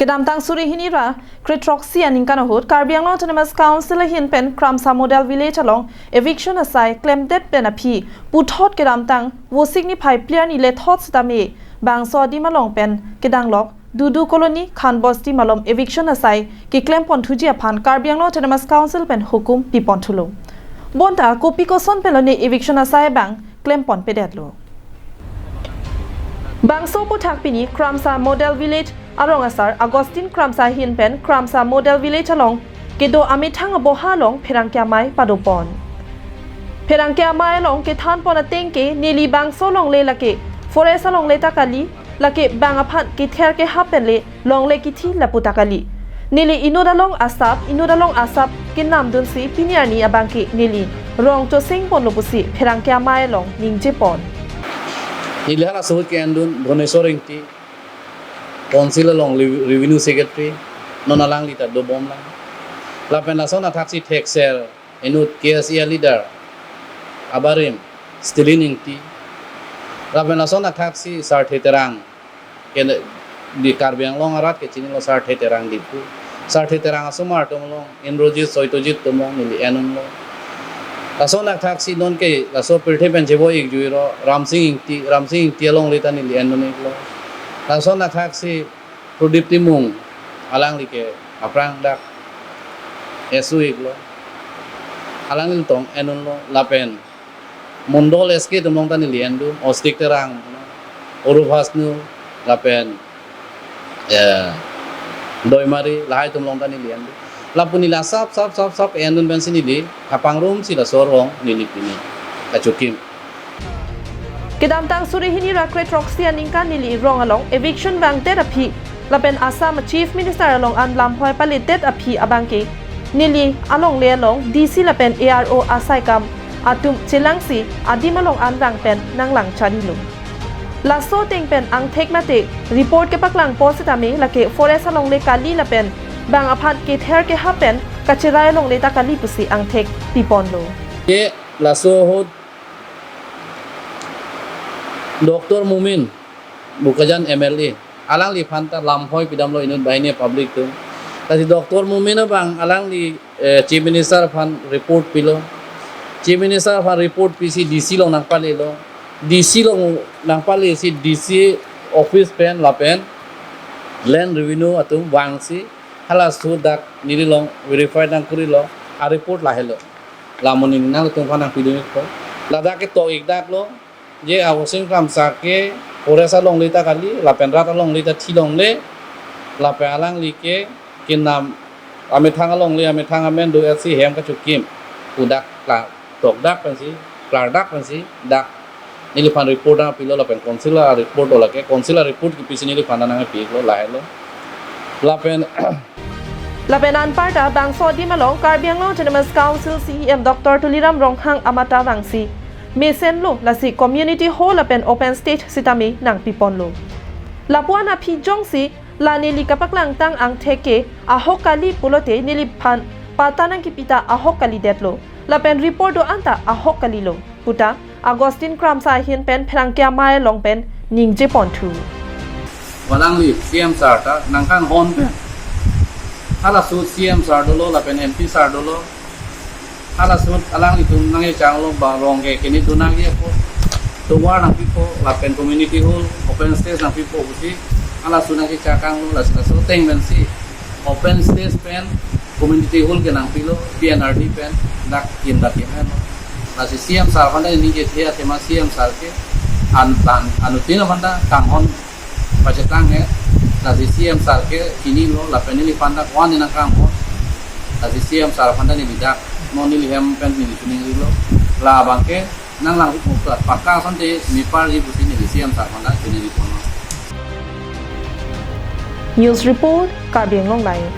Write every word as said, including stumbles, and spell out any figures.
Kedamtang suri hini ra kre throksi aningkan ahut Karbi Anglong Autonomous Council ahin pen Kramsa Model Village along eviction asai klemdet pen aphi puthot kedamtang Vosik niphai phli arni lethot sitame bangso adim along pen kedanglok Dudu Colony, Khan Bosti malom eviction asai keklem ponthuji aphan Karbi Anglong Autonomous Council pen hukum piponthulo. Bonta kopi koson pen lone eviction asai abang klem ponpedetlo. Bangso aphuthak pini Kramsa Model Village arong asar Augustine Kramsa ahin pen Kramsa Model Village along kedo amethang aboha along pherangke amei padopon. Pherangke amei along kethan pon ateng ke neli bangso longle lake forest alongle ta kali, lake bang aphan kether kehap pen le longle kithi lapu ta kali. Neli inut along asap, inut along asap kenamdunsi pini arni abang ke neli rong choseng ponlo pusi pherangke amei along ningje pon. Neli halaso ahut ke-endun Bhubaneswar Ingti, Council along Rev-, Revenue Secretary, non alangli ta dobomlang. Lapen lason athaksi thekser inut K S A leader abarim Stalin Ingti. Lapen lason athaksi Sarthe Terang, ke di Karbi Anglong arat kechinilo Sarthe Terang Diphu. Sarthe Terang asomar atum along Indrajit, Satyajit atum along neli en-unlo. Lason athaksi non ke laso pirthe pen chevoi-ik juiro Ramsing Ingti, Ramsing Ingti alongle ta neli en-un-iklo. Lason athaksi Pradip Timung, alangli ke aphrang dak S O-iklo. Alangli tong en-unlo lapen Mondol S K atum along ta neli en-dun, Ostik Terang, Orup Hasnu, lapen, eh, Doimari, lahai atum along ta neli en-dun. Lapu neli asap, sap, sap, sap, en-dun pensi neli kapangrumsi laso arong neli pini kachokim. Kedamtang suri hini ra kre throksi aningkan neli rong along eviction vangdet aphi lapen Assam Chief Minister along an lamhoi paledet aphi abang ke neli alongle along D C lapen A R O asai kam atum chelangsi adim along an vang pen nanglang charilo. Laso ateng pen angthek mate report kepaklang po sitame lake forest alongle kali lapen bang aphan kether kehap pen kacherai alongle ta kali pusi angthek piponlo. Ke laso ahut Doctor Momin, Bokajan M L A, alangliphan ta lamhoi pidamlo inut banghini public atum. Lasi Doctor Momin abang alangli, eh, Chief Minister aphan report pilo. Chief Minister aphan report pisi D C along nangpalelo. D C along nangpalesi D C office pen lapen Land Revenue atum vangsi halaso dak neli along verify nangkorilo, a-report lahelo. La mo neli nangtum aphan nangpidun-ikpo. Ladak ketok-ik daklo, je a-Vosik Kramsa ke forest alongle ta kali, lapen rat alongle ta thi longle, lapen alangli ke kenam amethang alongle, amethang amen do-etsi hem kachokim pu dak kla-, tokdak pensi, klardak pensi dak neliphan report nangpilo lapen Council a-report do lake, Council a-report kipisi neliphan nangpi-iklo, lahelo. Lapen Lapen anparta bangso adim along Karbi Anglong Autonomous Council C E M Doctor Tuliram Ronghang amat ta vangsi mesenlo, lasi community hall lapen open stage sitame nangpiponlo. Lapu-an aphi jongsi la neli kapaklangtang angthek ke ahok kali pulote neliphan patta nangkipi ta ahok kalidetlo. Lapen report do-an ta ahok kalilo puta Augustine Kramsa ahin pen pherangke amei along pen ningje ponthu. Alangli C M sir ta nangkanghon pen, halaso C M sir dolo lapen M P sir dolo, halaso alanglitum nangkechanglo ba rong ke kene do nangji ako, tovar nangpipo lapen community hall, open stage nangpipo pusi halaso nangkechakanglo, lasi laso ateng pensi open stage pen community hall ke nangpilo, P N R D pen dak kim dak kim henlo. Lasi C M sir aphan ta ningje the athema C M sir ke an, an, anuttin aphan ta kanghon pachetang he. Lasi C M sir ke chinilo lapen neliphan ta ko-an nangkanghon. Lasi C M sir aphan ta neli dak non neli hem pen neli chiningrilo. Labang ke nanglang ri pukla pakka asonte meparji pusi neli C M sir aphan ta chiningri ponlo. News report, Karbi Anglong Live.